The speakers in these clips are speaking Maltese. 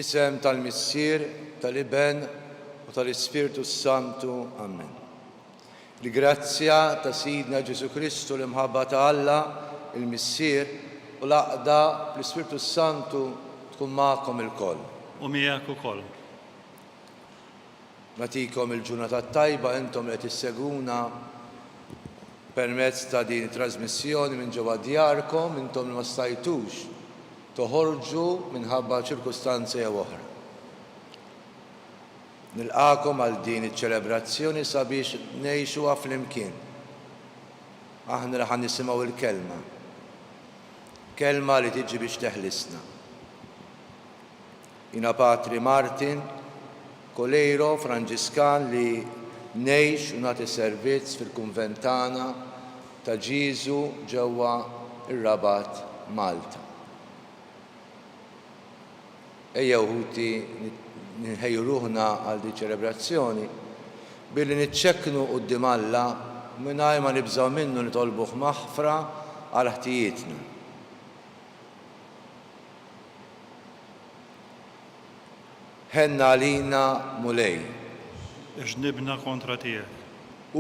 Fl-isem tal-Missier, tal-Iben, u tal-Ispirtu s-Santu. Amen. Il-grazzja ta' Sidna Ġesù Kristu, l-imħabba ta' Alla, il-Missier, u l-għaqda fl-Ispirtu s-Santu tkun magħkom ilkoll. U miegħek ukoll. Nagħtikom il-ġurnata t-tajba intom li qed issegwuna permezz ta' din it-trasmissjoni minn ġewwa djarkom, intom li ma stajtux toħorġu minħabba ċirkustanza jew oħra. Nilqagħkom għal din iċ-ċelebrazzjoni sabiex ngħixuha flimkien. Aħna li ħa nisimgħu l-Kelma. Kelma li tiġi biex teħlisna. Jiena Patri Martin Coleiro, Franġiskan li ngħix u nagħti servizz fil-kunvent tagħna ta' Ġieżu ġewwa r-Rabat, Malta. Ejjew ħuti nħejju ruħna għal din ċelebrazzjoni billi niċċekknu quddiem Alla mingħajr ma nibżgħu minnu nitolbuh maħfra għal ħtijietna. Ħenn għalina, Mulej. Għax dnibna kontra tiegħek.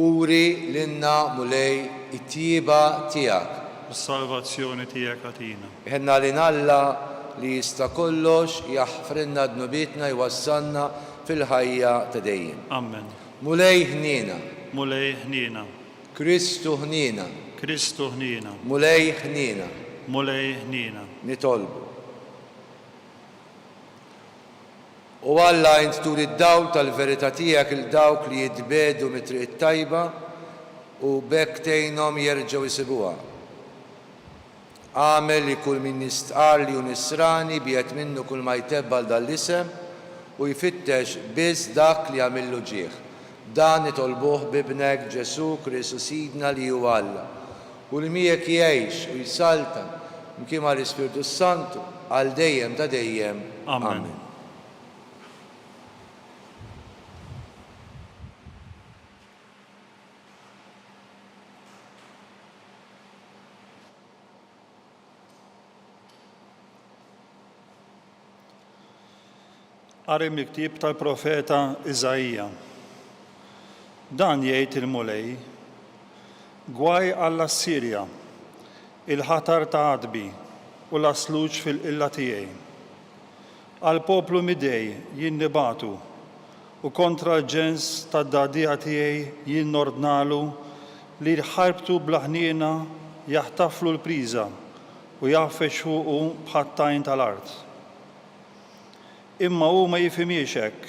Uri lilna, Mulej, it-tjieba tiegħek. U s-salvazzjoni tiegħek agħtina. Ħenn għalina Alla li jista' kollox, jaħfrilna dnubietna jwassalna fil-ħajja ta' dejjem. Ammen. Mulej ħniena. Mulej ħniena. Kristu ħniena. Kristu ħniena. Mulej ħniena. Mulej ħniena. Nitolbu. O Alla, int turi d-dawl tal-verità tiegħek 'il dawk li jitbiegħdu mit-triq it-tajba u b'hekk tgħinhom jerġgħu jsibuha. Agħmel li kull min jistqarr li hu Nisrani jbiegħed minnu kull ma jtebba' 'l dan l-isem u jfittex biss dak li jagħmillu ġieħ. Dan nitolbuh b'Ibnek Ġesù Kristu Sidna li hu Alla, u li miegħek jgħix u jsaltan mkien mal-Ispirtu s-Santu għal dejjem ta' dejjem. Amen. Qari mill-ktieb tal-profeta Iżaija. Dan jgħid il-Mulej, Gwaj għall-Assirja, il-ħatar ta' għadbi u l-għasluġ fil-qilla tiegħi. Għall-poplu midgħi jien nibagħtu, u kontra l-ġens tad-dagħdigħa tiegħi jien nordnalu li jħarbtu bla ħniena jaħtaflu l-priża u jgħaffeġ fuqu bħat-tajn tal-art. Imma hu ma jifhimhiex hekk,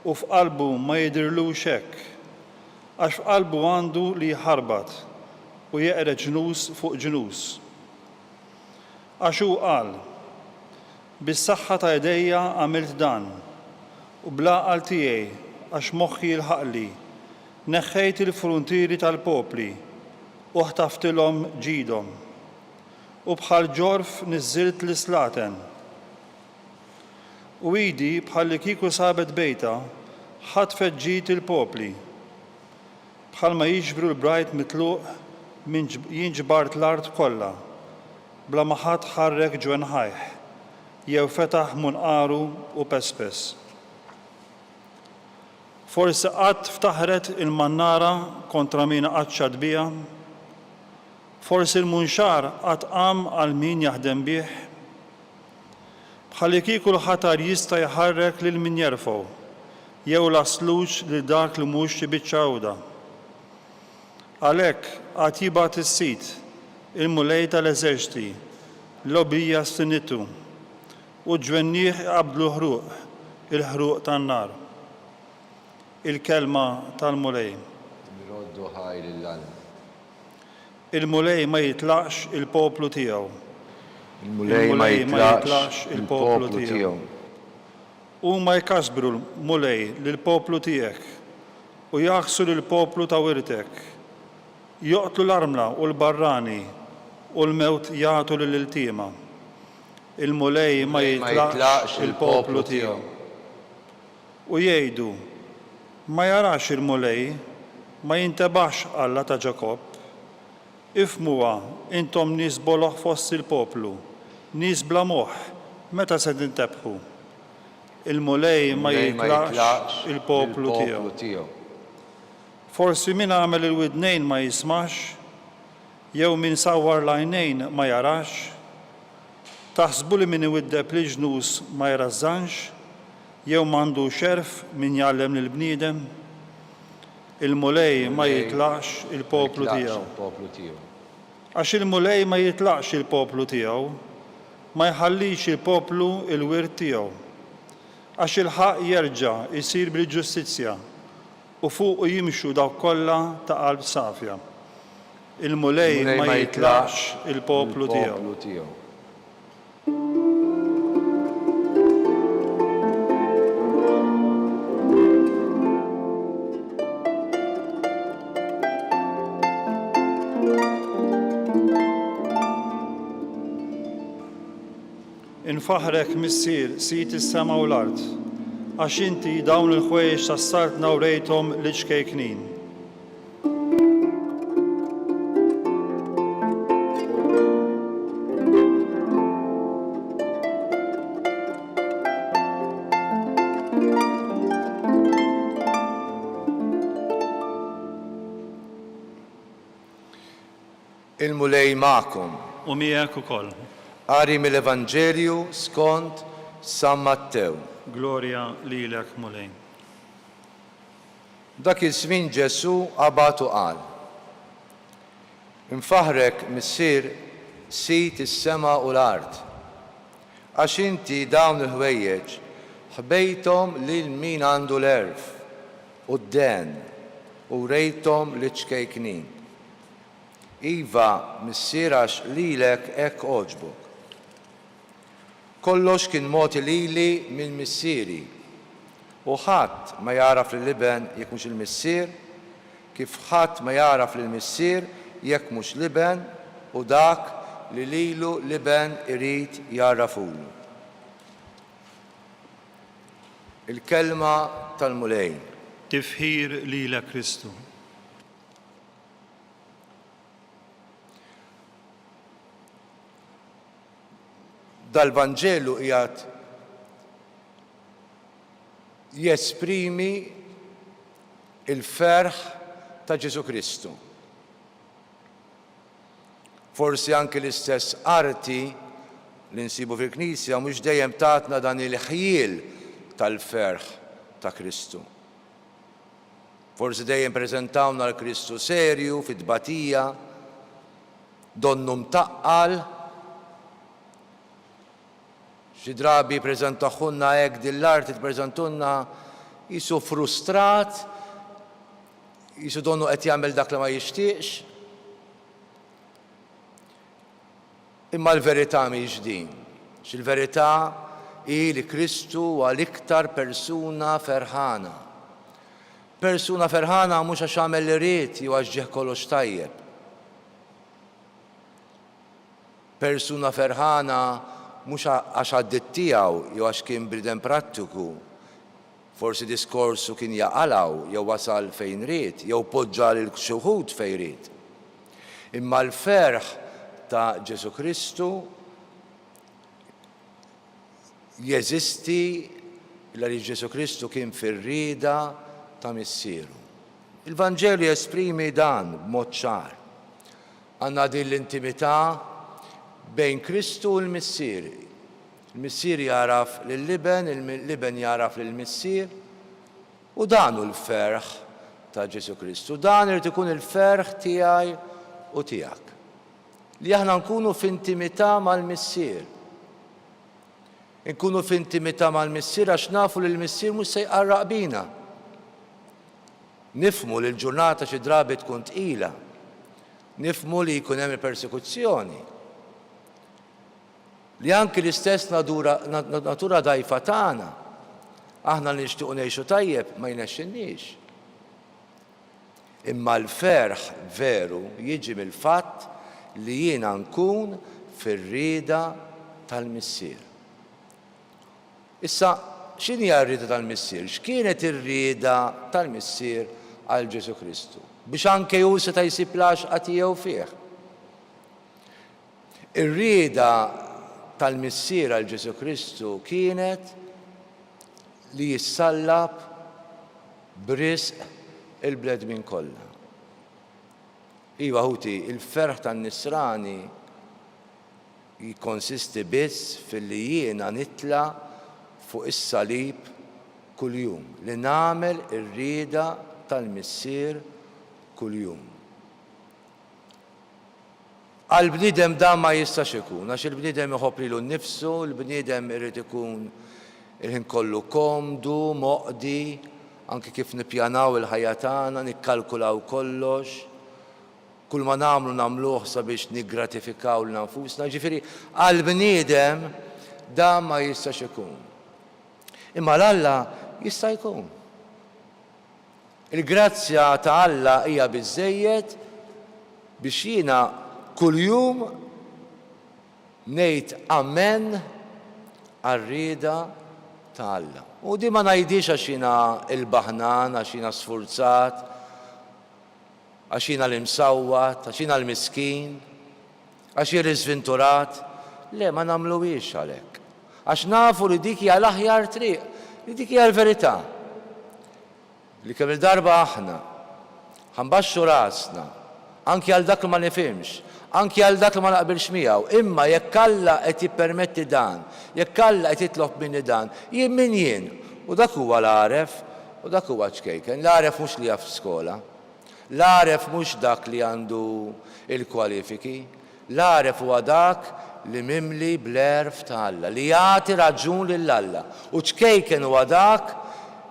u f'qalbu ma jidhirlux hekk, għax f'qalbu għandu li jħarbat u jeqred ġnus fuq ġnus. Għax hu qal, Bis-saħħa ta' idejja għamilt dan, u bl-għaqal tiegħi, għax moħħi jilħaqli, neħħejt il-fruntieri tal-popli u ħtaftilhom ġidhom. U bħal ġorf niżżilt lis-slaten. U idi, bħallikieku sabet bejta, ħatfet ġid il-popli. Bħalma jiġbru l-brajt mitluq minn jien ġbart l-art kollha, bla ma ħadd ħarrek ġwenħajh, jew fetaħ munqaru u pespes. Forsi qatt ftaħret il-mannara kontra min iqaċċat biha? Forsi l-munxar qatt qam għal min jaħdem bih? Bħallikieku l-ħatar jista' jħarrek lil min jerfgħu, jew l-għasluġ lil dak li mhux xi biċċa għuda. Għalhekk, għad jibgħat is-Sid, il-Mulej tal-eżerċti, l-għobija stinnitu, u ġwennieh iqabbdlu ħruq, il-ħruq tan-nar. Il-kelma tal-Mulej. Nroddu ħajr lil Alla. Il-Mulej ma jitlaqx il-poplu tiegħu. Il-Mulej ma jitlaqx il-poplu tiegħu. Huma jkasbru, Mulej, lill-poplu tiegħek, u jgħakksu lill-poplu ta' wirtek. Joqtlu l-armla u l-barrani, u l-mewt jagħtu lill-iltiema. Il-Mulej ma jitlaqx il-poplu tiegħu. U jgħidu, Ma jarax il-Mulej, ma jintebaħx Alla ta' Ġakobb. Ifhmuha, intom nies boloh fost il-poplu, nies bla moħħ, meta se tintebħu? Il-Mulej ma jitlaqx il-poplu tiegħu. Forsi min għamel il-widnejn ma jismax, jew min sawwar l-għajnejn ma jarax? Taħsbu li min iwiddeb lill-ġnus ma jrażżanx, jew m'għandux għerf min jgħallem lill-bniedem? Il-Mulej ma jitlaqx il-poplu tiegħu. Għax il-Mulej ma jitlaqx il-poplu tiegħu, ma jħallix il-poplu l-wirt tiegħu. Għax il-ħaqq jerġa' jsir bil-ġustizzja, u fuqu jimxu dawk kollha ta' qalb safja. Il-Mulej ma jitlaqx il-poplu tiegħu. Infaħħrek, Missier, Sid is-sema u l-art, għax inti dawn il-ħwejjeġ tas-saltna wrejthom liċ-ċkejknin. Il-Mulej magħkom. U miegħek ukoll. Qari mill-Evanġelju skont San Mattew. Glorja lilek, Mulej. Dak iż-żmien Ġesù qabad u qal, Infaħħrek, Missier, Sid is-sema u l-art, għax inti dawn il-ħwejjeġ ħbejthom lil min għandu l-għerf u d-dehen u wrejthom liċ-ċkejknin. Iva, Missier għax lilek hekk għoġbok. Kollox kien mogħti lili minn Missieri, u ħadd ma jagħraf lill-Iben jekk mhux il-Missier, kif ħadd ma jagħraf lill-Missier jekk mhux l-Iben u dak li lilu l-Iben irid jgħarrafhulu. Il-Kelma tal-Mulej. Tifħir lilek Kristu. Dal-Vanġelu qiegħed jesprimi l-ferħ ta' Ġesù Kristu. Forsi anki l-istess arti li nsibu fil-Knisja mhux dejjem tagħtna dan il-ħjiel tal-ferħ ta' Kristu. Forsi dejjem preżentawna l-Kristu serju, fit-tbatija, donnu mtaqqal. Xi drabi jippreżentahulna hekk din l-arti tippreżentulna qisu frustrat, qisu donnu qed jagħmel dak li ma jixtieqx. Imma l-verità mhix din. Għax il-verità hi li Kristu huwa l-iktar persuna ferħana. Persuna ferħana mhux għax għamel li ried jew għax ġieh kollox tajjeb. Persuna ferħana mhux għax għaddiet tiegħu jew għax kien bniedem prattiku, forsi diskorsu kien jaqalgħu jew wasal fejn ried jew poġġa lil xi wħud fejn ried. Imma l-ferħ ta' Ġesù Kristu jeżisti għaliex Ġesù Kristu kien fir-rieda ta' Missieru. Il-Vanġelu jesprimi dan b'mod ċar. Għandna din l-intimità bejn Kristu u l-Missier. Il-Missier jagħraf lill-Iben, l-Iben jagħraf lill-Missier, u dan hu l-ferħ ta' Ġesù Kristu. Dan irid ikun il-ferħ tiegħi u tiegħek. Li aħna nkunu f'intimità mal-Missier. Inkunu f'intimità mal-Missier għax nafu li l-Missier mhux se jqarraq bina. Nifhmu li l-ġurnata xi drabi tkun tqila. Nifhmu li jkun hemm il-persekuzzjoni. Li anki l-istess natura dgħajfa tagħna, aħna li nixtiequ ngħixu tajjeb ma jnexxinniex. Imma l-ferħ veru jiġi mill-fatt li jiena nkun fir-rieda tal-Missier. Issa, x'inhi r-rieda tal-Missier? X'kienet ir-rieda tal-Missier għal Ġesù Kristu? Biex anke hu seta' jsib l-għaxqa tiegħu fih. Ir-rieda tal-Missier għal Ġesù Kristu kienet. Li jissallab b'risq il-bnedmin kollha. Iva ħuti, il-ferħ tan-nisrani jikkonsisti biss filli jiena nitla' fuq is-salib kuljum, li nagħmel ir-rieda tal-Missier kuljum. Għall-bniedem dan ma jistax ikun, għax il-bniedem iħobb lilu nnifsu, il-bniedem irid ikun il-ħin kollu komdu, moqdi, anki kif nippjanaw il-ħajja tagħna, nikkalkulaw kollox, kull ma nagħmlu nagħmluh sabiex niggratifikaw lilna nfusna, jiġifieri għall-bniedem dan ma jistax ikun. Imma għal Alla jista' jkun. Il-grazzja ta' Alla hija biżżejjed biex jiena kuljum ngħid amen għar-rieda ta' Alla. U din ma ngħidhiex għax jiena l-baħnan, għax jiena sfurzat, għax jiena l-imsawwat, għax jiena l-miskin, għax jien l-iżvinturat. Le, ma nagħmluhiex għalhekk. Għax nafu li dik hija l-aħjar triq, li dik hija l-verità. Li kemm-il darba aħna ħa nbaxxu rasna anki għal dak li ma nifhimx, anki għal dak li ma naqbilx miegħu, imma jekk Alla qed jippermetti dan, jekk Alla qed jitlob minni dan, jien min jien? U dak huwa l-għaref u dak huwa ċ-ċkejken. L-għaref mhux li jaf skola. L-għaref mhux dak li għandu l-kwalifiki. L-għaref huwa dak li mimli bl-għerf ta' Alla, li jagħti raġun lil Alla. U ċkejken huwa dak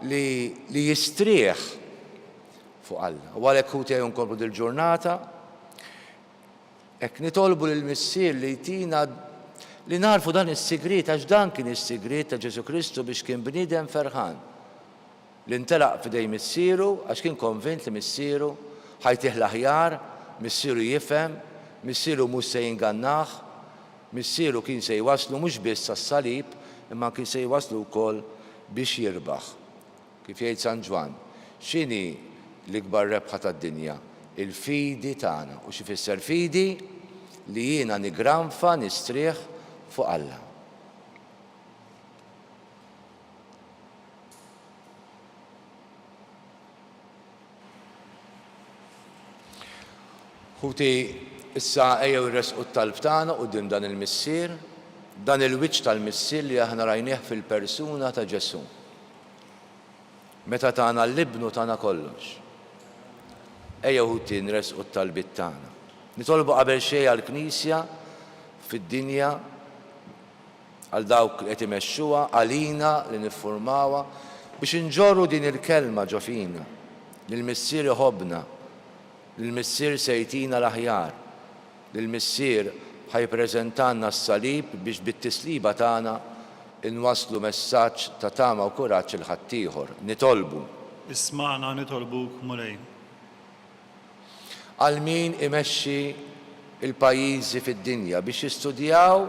li li jistrieħ fuq Alla. U għalhekk ħuti ejjew nkomplu dil-ġurnata hekk nitolbu lill-Missier li jtina li nagħrfu dan is-sigriet għax dan kien is-sigriet ta' Ġesù Kristu biex kien bniedem ferħan. Li ntelaq f'idejn missieru għax kien konvint li missieru ħa jtih l-aħjar, missieru jifhem, missieru mhux se jingannah, missieru kien se jwasslu mhux biss sas-salib imma kien se jwasslu wkoll biex jirbaħ. Kif jgħid San Ġwann, x'inhi l-ikbar rebħa tad-dinja? Il-fidi tagħna. U x'ifisser fidi? Li jiena niggranfa, nistrieħ fuq Alla. Ħuti, issa ejjew irressqu t-talb tagħna quddiem dan il-Missier, dan il-wiċċ tal-Missier li aħna rajnieh fil-persuna ta' Ġesù. Meta tana 'l Ibnu tana kollox. Ejjew ħuti nressqu t-talbiet tagħna. Nitolbu qabel xejn għall-Knisja fid-dinja, għal dawk li qed imexxuha, għalina li niffurmawha, biex inġorru din il-kelma ġo fina, li l-Missier iħobbna, li l-Missier se jtina l-aħjar, li l-Missier ħa jippreżentalna s-salib biex bit-tisliba tagħna nwasslu messaġġ ta' tama u kuraġġ 'il ħaddieħor. Nitolbu. Ismagħna nitolbuk, Mulej. Għal min imexxi l-pajjiżi fid-dinja biex jistudjaw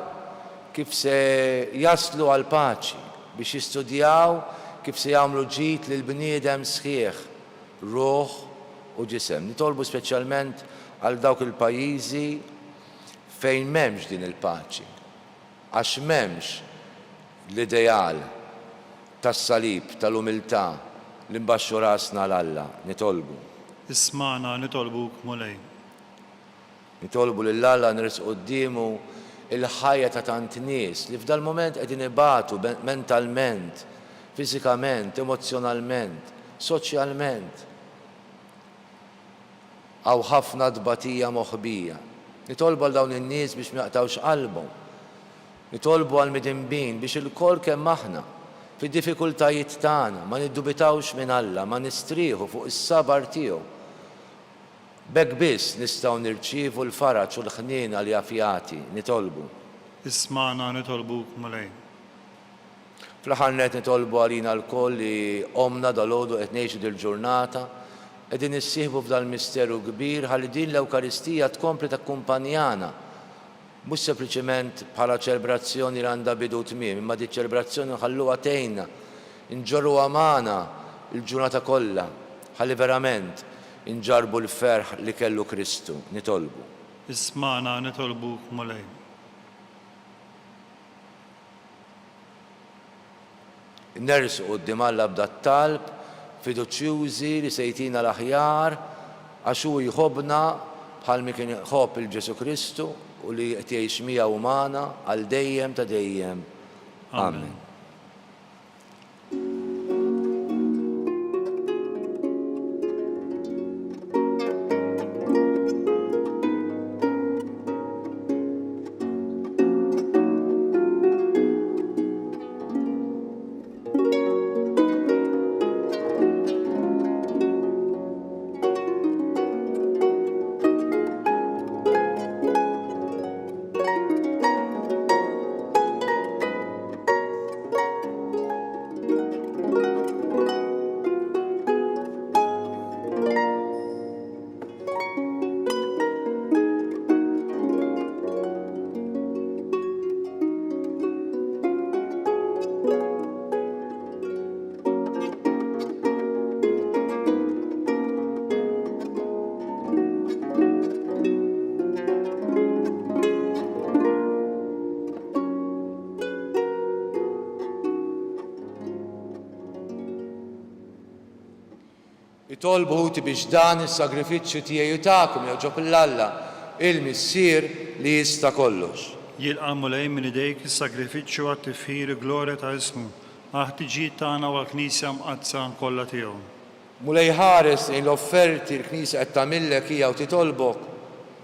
kif se jaslu għall-paċi, biex jistudjaw kif se jagħmlu ġid lill-bniedem sħiħ, ruħ u ġisem. Nitolbu speċjalment għal dawk il-pajjiżi fejn m'hemmx din il-paċi. Għax m'hemmx l-ideal tas-salib, tal-umiltà, li nbaxxu rasna għal Alla. Nitolbu. Ismagħna nitolbuk, Mulej. Nitolbu lil Alla nressqu quddiemu l-ħajja ta' tant nies li f'dal-mument qegħdin ibatu mentalment, fiżikament, emozzjonalment, soċjalment. Hawn ħafna tbatija moħbija. Nitolbu għal dawn in-nies biex ma jaqtgħux qalbhom. Nitolbu għall-midinbin biex ilkoll kemm aħna, fid-diffikultajiet tagħna, ma niddubitawx minn Alla, ma nistrieħu fuq is-sabar tiegħu. B'hekk biss nistgħu nirċievu l-faraġ u l-ħniena li jaf jagħti. Nitolbu. Ismagħna nitolbuk, Mulej. Fl-aħħar nett nitolbu għalina lkoll li qomna dalgħodu qed ngħixu dil-ġurnata, qegħdin nissieħbu f'dal-misteru kbir ħalli din l-Ewkaristija tkompli takkumpanjana, mhux sempliċement bħala ċelebrazzjoni li għandha bidu u tmiem, imma diċ-ċelebrazzjoni nħalluha tgħinna, inġorruha magħna l-ġurnata kollha, ħalli verament inġarrbu l-ferħ li kellu Kristu. Nitolbu. Ismagħna nitolbuk, Mulej. Nersqu quddiem Alla b'dat-talb, fiduċjużi li se jtina l-aħjar għax hu jħobbna bħal mi kien iħobb 'il Ġesù Kristu u li qed jgħix miegħu u magħna għal dejjem ta' dejjem. Amen. Itolbu ħuti biex dan is-sagrifiċċju tiegħi u tagħkom jogħġob 'l Alla, il-Missier li jista' kollox. Jilqa' l-Mulej minn idejk is-sagrifiċċju għat-tifħir u glorja ta' ismu, għall-ħtiġijiet tagħna u għall-Knisja Mqaddsa kollha tiegħu. Mulej ħares lejn l-offerti l-Knisja qed tagħmillek hija u titolbok,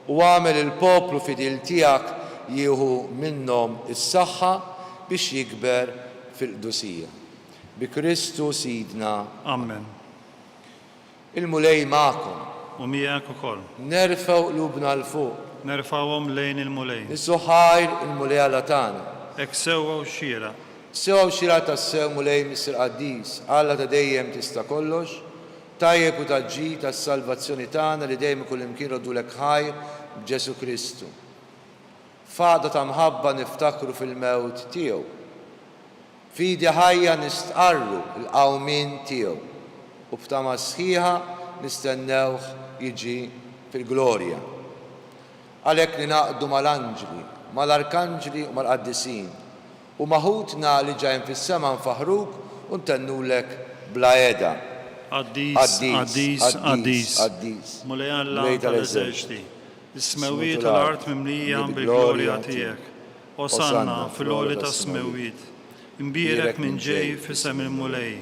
u agħmel il-poplu fidil tiegħek jieħu minnhom is-saħħa biex jikber fil-qdusija. Bi Kristu Sidna. Ammen. Il-Mulej magħkom. U miegħek ukoll. Nerfgħu qlubna 'l fuq. Nerfgħuhom lejn il-Mulej. Niżżu ħajr il-Mulej Alla tagħna. Hekk sewwa u xieraq. Sewwa u xieraq tassew, Mulej Missier Qaddis, Alla ta' dejjem tista' kollox, tajjeb u ta' ġid għas-salvazzjoni tagħna li dejjem u kullimkien roddulek ħajr b'Ġesù Kristu. F'għaqda ta' mħabba niftakru fil-mewt tiegħu. B'fidi ħajja nistqarru l-qawmien tiegħu u b'tama sħiħa nistennewh jiġi fil-glorja. Għalhekk ningħaqdu mal-anġli, mal-arkanġli u mal-qaddisin, u ma' ħutna li ġa hemm fis-sema nfaħħruk u ntennulek bla heda. Qaddis, qaddis, qaddis, Mulej Alla tal-eżerċti, is-smewwiet u l-art mimlija bil-glorja tiegħek. Osanna fil-għoli tas-smewwiet. Imbierek min ġej f'isem il-Mulej.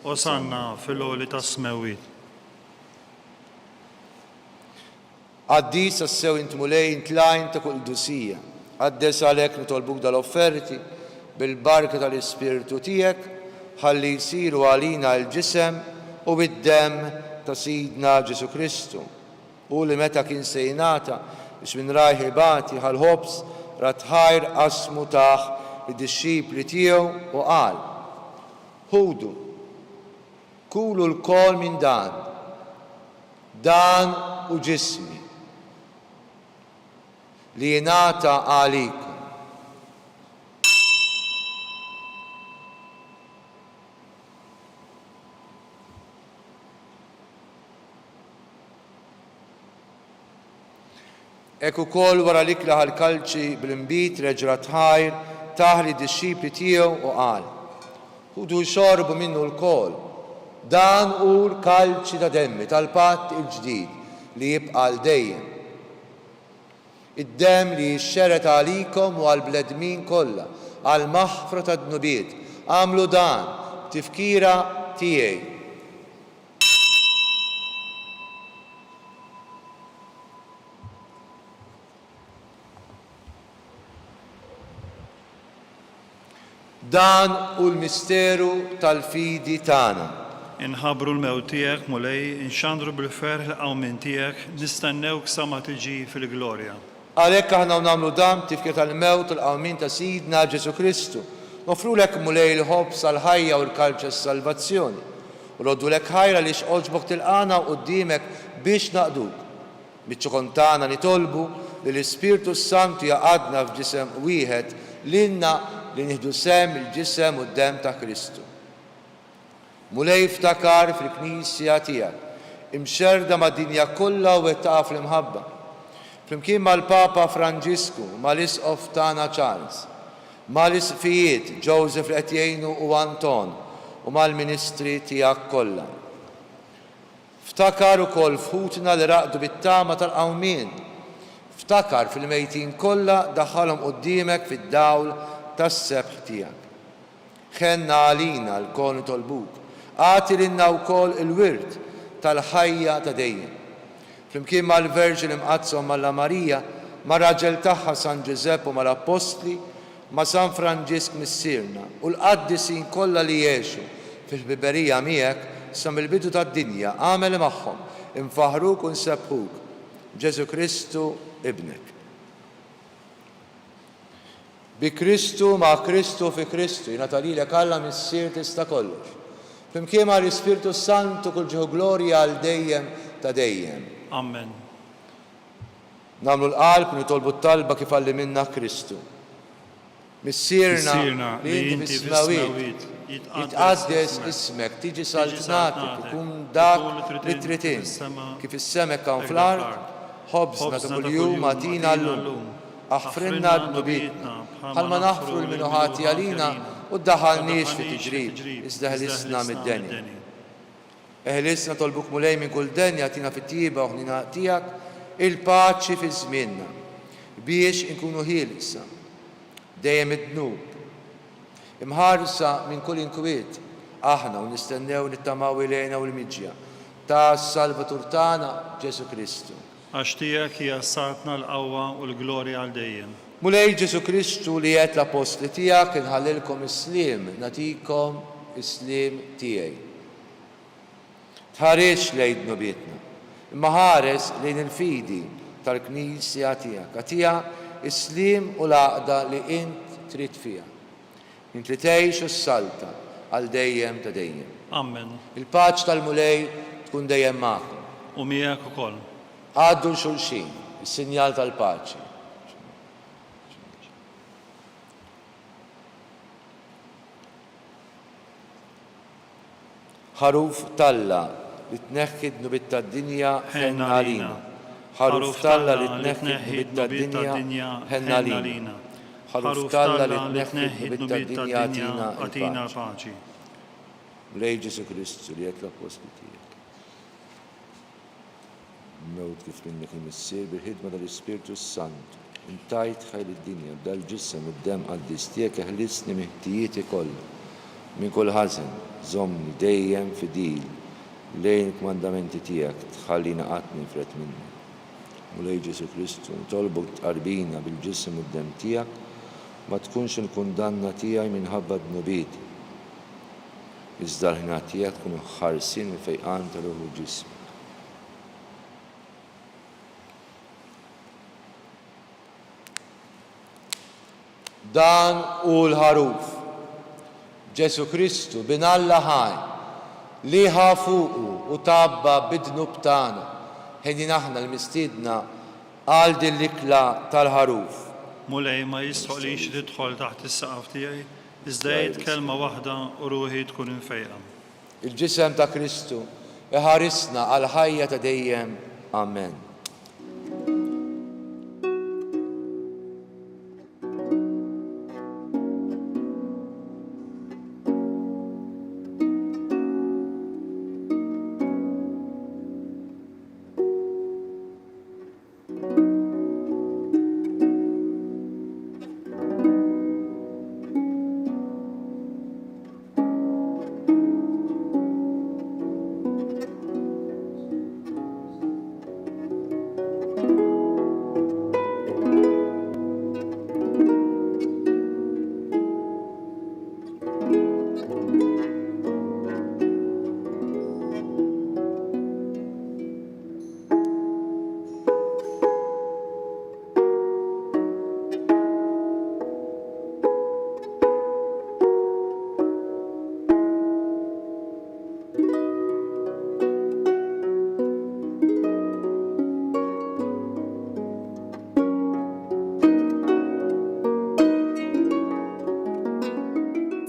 Osanna fil-għoli tas-smewwiet. Qaddis tassew int Mulej, int l-għajn ta' kull qdusija. Qaddes għalhekk nitolbuk dal-offerti bil-barka tal-Ispirtu tiegħek ħalli jsiru għalina l-ġisem u d-demm ta' Sidna Ġesù Kristu. Hu li meta kien se jingħata biex minn rajh ibati ħa l-ħobż, radd ħajr, qasmu, tah lid-dixxipli tiegħu u qal, Ħudu, kulu lkoll minn dan, Dan hu ġismi, li jingħata għalikom. Hekk ukoll wara l-ikla ħa l-kalċi bl-inbid, reġa' radd ħajr, tah lid-dixxipli tiegħu u qal, Ħudu u xorbu minnu lkoll. Dan hu l-kalċi ta' demmi tal-patt il-ġdid li jibqa' għal dejjem. Id-demm li jixxered għalikom u għall-bnedmin kollha għall-maħfra tad-dnubiet. Agħmlu dan b'tifkira tiegħi. Dan hu l-misteru tal-fidi tagħna. Inħabbru l-mewt tiegħek, Mulej, inxandru bil-ferħ il-qawmien tiegħek, nistennewk sa ma tiġi fil-glorja. Għalhekk aħna u nagħmlu dan b'tifkira tal-mewt u l-qawmien ta' Sidna Ġesù Kristu, noffrulek Mulej il-ħobż għall-ħajja u l-kalċ għas-salvazzjoni. U roddulek ħajr għaliex għoġbok tilqagħna quddiemek biex naqduk. Biċ-ċokon tagħna nitolbu li l-Ispirtu s-Santu jgħaqqadna f'ġisem wieħed lilna li nieħdu sehem mill-ġisem u d-demm ta' Kristu. Mulej ftakar fil-Knisja tiegħek, imxerrda mad-dinja kollha u wettaqha fl-imħabba. Flimkien mal-Papa Franġisku, mal-Isqof tagħna Charles, mal-Isqfijiet Joseph li qed jgħinu u Anton, u mal-ministri tiegħek kollha. Ftakar ukoll f'ħutna li raqdu bit-tama tal-qawmien. Ftakar fil-mejtin kollha daħħalhom quddiemek fid-dawl tas-sebħ tiegħek. Ħenna għalina lkoll nitolbuk, agħti lilna wkoll il-wirt tal-ħajja ta' dejjem. Flimkien mal-Verġni Mqaddsa Omm Alla Marija, mar-raġel tagħha San Ġużepp u mal-Appostli, ma' San Franġisk Missierna u l-qaddisin kollha li għexu fil-ħbiberija miegħek sa mill-bidu tad-dinja, agħmel li magħhom infaħħruk u nsebbħuk, b'Ġesù Kristu Ibnek. Bi Kristu, ma' Kristu, fi Kristu, jingħata lilek Alla Missier tista' kollox. Flimkien ma' l-Ispirtu s-Santu kull ġieħ u glorja għal dejjem ta' dejjem. Amen. Nagħmlu l-qalb u nitolbu t-talba kif għallimilna Kristu. Missierna li inti fis-smewwiet, jitqaddes ismek, tiġi saltnatek, ikun dak li trid int, kif fis-sema hekk hawn fl-art, ħobżna ta' kuljum agħtina llum. Aħfrilna dnubietna, bħalma naħfru 'l min hu ħati għalina, u ddaħħalniex fi tiġrib, iżda eħlisna mid-deni. Eħlisna, nitolbuk Mulej, minn kull deni, agħtina fit-tjieba u ħniena tiegħek il-paċi fi żmienna, biex inkunu ħielsa dejjem mid-dnub, imħarsa minn kull inkwiet, aħna u nistennew nittamaw il-hena u l-miġja tas-Salvatur tagħna, Ġesù Kristu. Għax tiegħek hija s-saltna, l-qawwa u l-glorja għal dejjem. Mulej Ġesù Kristu li għedt l-appostli tiegħek inħallilkom is-sliem, nagħtikom is-sliem tiegħi. Tħarisx lejn dnubietna, imma ħares lejn il-fidi tal-Knisja tiegħek. Agħtiha s-sliem u l-għaqda li int trid fiha. Int li tgħix u ssaltan għal dejjem ta' dejjem. Amen. Il-paċi tal-Mulej tkun dejjem magħkom. U miegħek ukoll. Għaddu 'l xulxin is-sinjal tal-paċi. Ħaruf t'Alla li tneħħi d-dnubiet tad-dinja, ħenn għalina. Ħaruf t'Alla li tneħħi d-dnubiet tad-dinja, ħenn għalina. Ħaruf t'Alla li tneħħi d-dnubiet tad-dinja, agħtina l-paċi. Mulej Ġesù Kristu li għedt l-appostli tiegħek. Mewt kif minnek il-Missier bil-ħidma tal-Ispirtu s-Santu, intajt ħaj lid-dinja b'dal-ġisem u d-demm qaddis tiegħek eħlisni minn ħtijieti kollha, minn kull ħażen, żommni dejjem fidil lejn il-kmandamenti tiegħek, tħallini qatt ninfred minnek. Mulej Ġesù Kristu, nitolbok tqarbina bil-ġisem u d-demm tiegħek, ma tkunx il-kundanna tiegħi minħabba dnubieti, iżda l-ħniena tiegħek tkun il-ħarsien u l-fejqan ta' ruħi u ġismi. Dan hu l-Ħaruf, Ġesù Kristu, Bin Alla ħaj, li ħa fuqu u tgħabba bid-dnub tagħna, ħenjin aħna l-mistiedna għal din l-ikla tal-Ħaruf. Mulej, ma jistħoqlix li tidħol taħt is-saqaf tiegħi, iżda għid kelma waħda u ruħi tkun imfejqa. Il-Ġisem ta' Kristu iħarisna għall-ħajja ta' dejjem. Amen.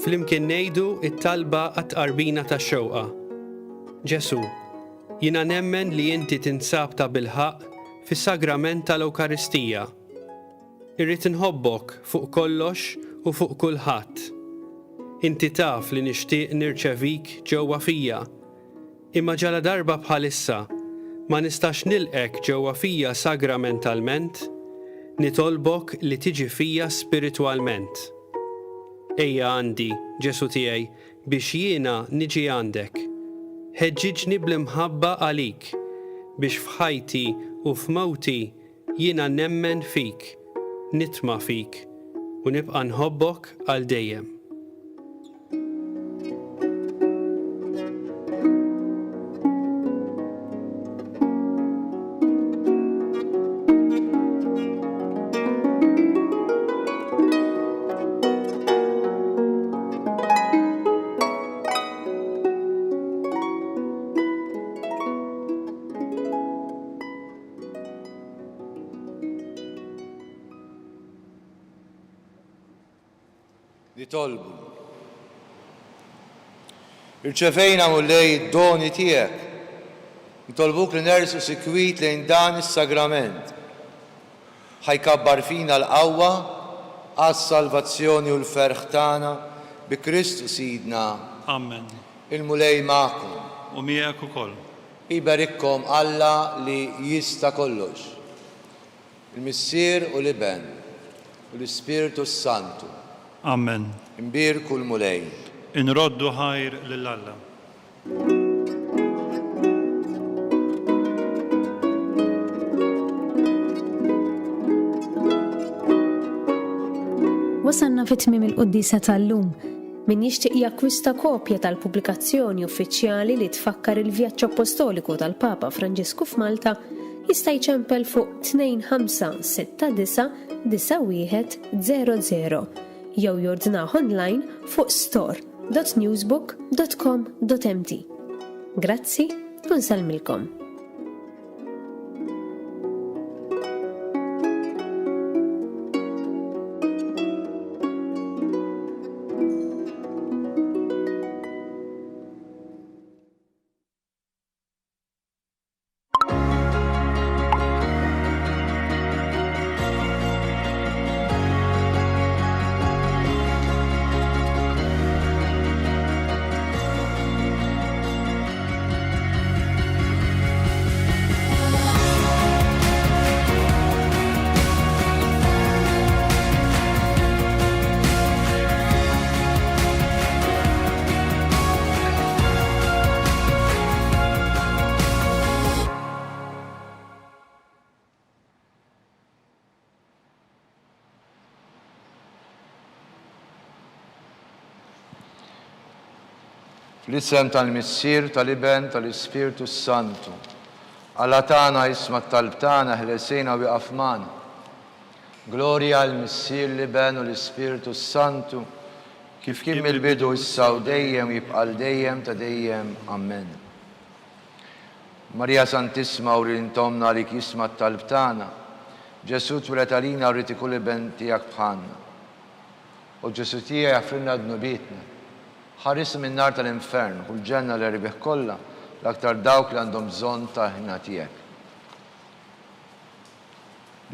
Flimkien ngħidu t-talba għat-tqarbina tax-xewqa. Ġesù, Jiena nemmen li inti tinsab tabilħaqq fis-Sagramenttal-Ewkaristija. Irrid inħobbok fuq kollox u fuq kulħadd. inti taf li nixtieq nirċevik ġewwa fija. Imma ġaladarba bħalissa ma nistax nilqgħek ġewwa fija sagramentalment, nitolbok li tiġi fija spiritwalment. Ejja għandi, Ġesù tiegħi, biex jiena niġi għandek. Ħeġġiġni bl-imħabba għalik, biex f'ħajti u f'mewti jiena nemmen fik, nitma' fik, u nibqa' nħobbok għal dejjem. Nitolbu. Irċevejna, Mulej, id-doni tiegħek. Nitolbuk li nersqu sikwit lejn dan is-sagrament. Ħa jkabbar fina l-qawwa għas-salvazzjoni u l-ferħ tagħna bi Kristu Sidna. Amen. Il-Mulej magħkom. U miegħek ukoll. Iberikkom Alla li jista' kollox, il-Missier u l-Iben u l-Ispirtu s-Santu. Amen. Imbierku l-Mulej. Inroddu ħajr lil Alla. Wasalna fi tmiem il-quddiesa tal-lum. Min jixtieq jakkwista kopja tal-pubblikazzjoni uffiċjali li tfakkar il-vjaġġ appostoliku tal-Papa Franġisku f'Malta jista' jċempel fuq 2569 9100 jew jordnah online fuq store www.newsbook dot com dot mt. Grazzi u nsellmilkom. Fl-isem tal-Missier, tal-Iben, tal-Ispirtu s-Santu. Alla tagħna isma' t-talb tagħna, ħlesina u ieqaf magħna. Glorja għall-Missier, l-Iben u l-Ispirtu s-Santu, kif kien mill-bidu, issa u dejjem, u jibqa' għal dejjem ta' dejjem. Ammen. Marija Santissima uri int Ommna għalik jisma' t-talb tagħna. Ġesù twieled għalina u ried ikun l-Iben tiegħek bħalna. O Ġesù tiegħi aħfrilna dnubietna. Ħarisna min-nar tal-infern, ħu l-ġenna l-erwieħ kollha, l-aktar dawk li għandhom bżonn tal-ħniena tiegħek.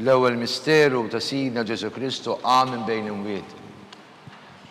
L-ewwel misteru ta' Sidna Ġesù Kristu qam minn bejn l-imwiet.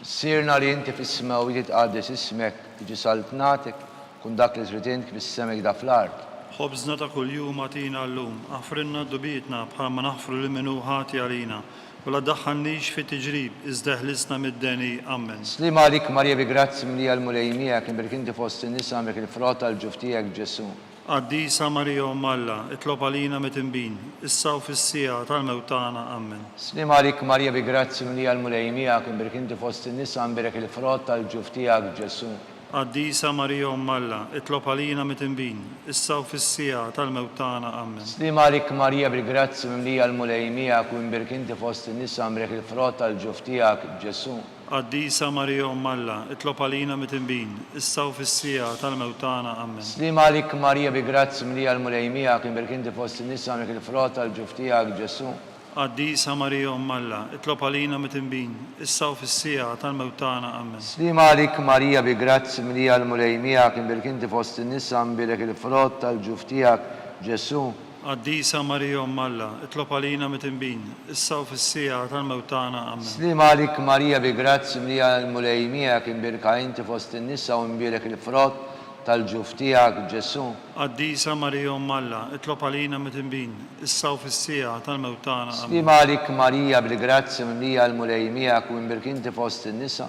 Missierna li inti fis-smewwiet jitqaddes ismek, tiġi saltnatek, ikun dak li trid int kif fis-sema hekda fl-art. Ħobżna ta' kuljum agħtina llum, aħfrilna dnubietna bħalma naħfru lil min hu ħati għalina, u la ddaħħalnix fi tiġrib, iżda eħlisna mid-deni. Ammen. Sliem għalik Marija bi grazzja mimlija l-Mulej miegħek, imbierek inti fost in-nisa, imbierek il-frott tal-ġuf tiegħek Ġesù. Qaddisa Marija Omm Alla, itlob għalina mitinbin, issa u fis-siegħa tal-mewt tagħna. Ammen. Sliem għalik Marija bi grazzja mimlija l-Mulej miegħek, imbierek inti fost in-nisa, imbierek il-frott tal-ġuf tiegħek Ġesù. Qaddisa Marija Omm Alla, itlob għalina mitinbin, issa u fis-siegħa tal-mewt tagħna. Ammen. Sliem għalik Marija bil-grazzja mimlija l-Mulej miegħek u imbierek inti fost in-nisa, imbierek il-frott tal-ġuf tiegħek Ġesù. Qaddisa Marija Omm Alla, itlob għalina mitinbin, issa u fis-siegħa tal-mewt tagħna. Ammen. Sliem għalik Marija bi grazzja mlija l-Mulej miegħek, imbierk inti fost in-nisa imbierk il-frott tal-ġuf tiegħek Ġesù. Qaddisa Marija Omm Alla, itlob għalina mitinbin, issa u fis-siegħa tal-mewt tagħna. Ammen. Sliem għalik Marija bi grazzja mlija l-Mulej miegħek, imbierk inti fost in-nisa imbierek il-frott tal-ġuf tiegħek Ġesù. Qaddisa Marija Omm Alla, itlob għalina midinbin, issa u fis-siegħa tal-mewt tagħna. Ammen. Sliema għalik Marija bi grazzja mlija l-Mulej miegħek imbierka inti fost in-nisa u imbierek il-frott tal-ġuf tiegħek Ġesù. Qaddisa Marija Omm Alla, itlob għalina midinbin, issa u fis-siegħa tal-mewt tagħna. Ammen. Sliema għalik Marija bil-grazzja mimlija l-Mulej miegħek u imbierk inti fost in-nisa,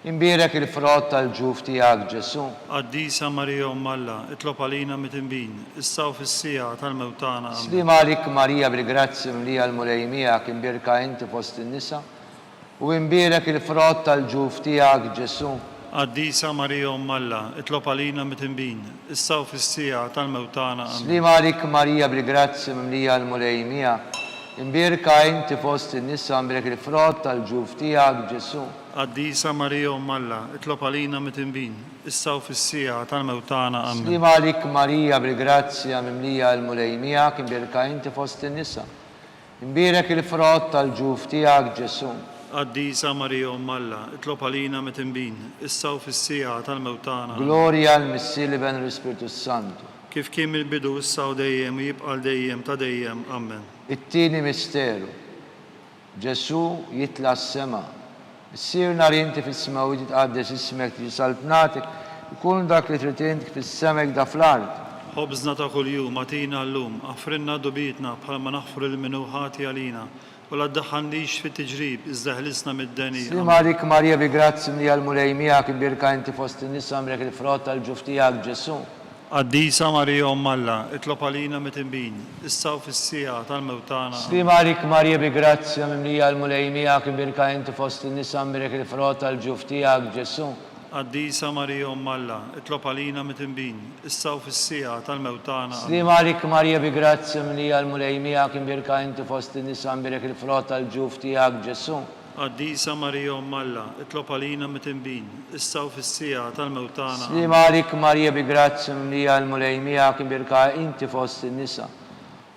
Imbierek il-frott tal-ġuf tiegħek, Ġesù. Qaddisa Marija Omm Alla, itlob għalina midinbin, issa u fis-siegħa tal-mewt tagħna. Ammen. Sliema għalik Marija bil-grazzja mimlija l-Mulej miegħek, imbierka inti fost in-nisa, u imbierek il-frott tal-ġuf tiegħek, Ġesù. Qaddisa Marija Omm Alla, itlob għalina midinbin, issa u fis-siegħa tal-mewt tagħna. Ammen. Sliema għalik Marija bil-grazzja mimlija l-Mulej miegħek, imbierka inti fost in-nisa, imbierek il-frott tal-ġuf tiegħek, Ġesù. Qaddisa Marija Omm Alla, itlob għalina midinbin, issa u fis-siegħa tal-mewt tagħna. Ammen. Sliema għalik Marija bil-grazzja mimlija l-Mulej miegħek, imbierka inti fost in-nisa. Imbierek il-frott tal-ġuf tiegħek Ġesù. Qaddisa Marija Omm Alla, itlob għalina midinbin, issa u fis-siegħa tal-mewt tagħna. Ammen. Glorja l-Missier l-Iben u l-Ispirtu s-Santu. Kif kien mill-bidu issa u dejjem u jibqa' għal dejjem ta' dejjem. Ammen. It-tieni misteru. Ġesù jitla' s-sema. Missierna li inti fis-smewwiet jitqaddes ismek, tiġi saltnatek, ikun dak li trid int kif fis-sema hekk da fl-art. Ħobżna ta' kuljum agħtina llum, aħfrilna dnubietna bħalma naħfru lil min hu ħati għalina, u la ddaħħalnix fit-tiġrib, iżda eħlisna mid-deni. Sliema għalik Marija bi grazzja mlija l-Mulej miegħek, imbierka inti fost in-nisa, imbierek il-frott tal-ġuf tiegħek Ġesù. Qaddisa Marija Omm Alla, itlob għalina midinbin, issa u fis-siegħa tal-mewt tagħna. Ammen. Sliema għalik Marija bi grazzja mimlija l-Mulej miegħek, imbierka inti fost in-nisa, imbierek il-frott tal-ġuf tiegħek, Ġesù. Qaddisa Marija Omm Alla, itlob għalina midinbin, issa u fis-siegħa tal-mewt tagħna. Ammen. Sliema għalik Marija bi grazzja mimlija l-Mulej miegħek, imbierka inti fost in-nisa, imbierek il-frott tal-ġuf tiegħek, Ġesù. Qaddisa Marija Omm Alla, itlob għalina midinbin, issa u fis-siegħa tal-mewt tagħna. Ammen. Sliema għalik Marija bi grazzja mimlija l-Mulej miegħek, imbierka inti fost in-nisa,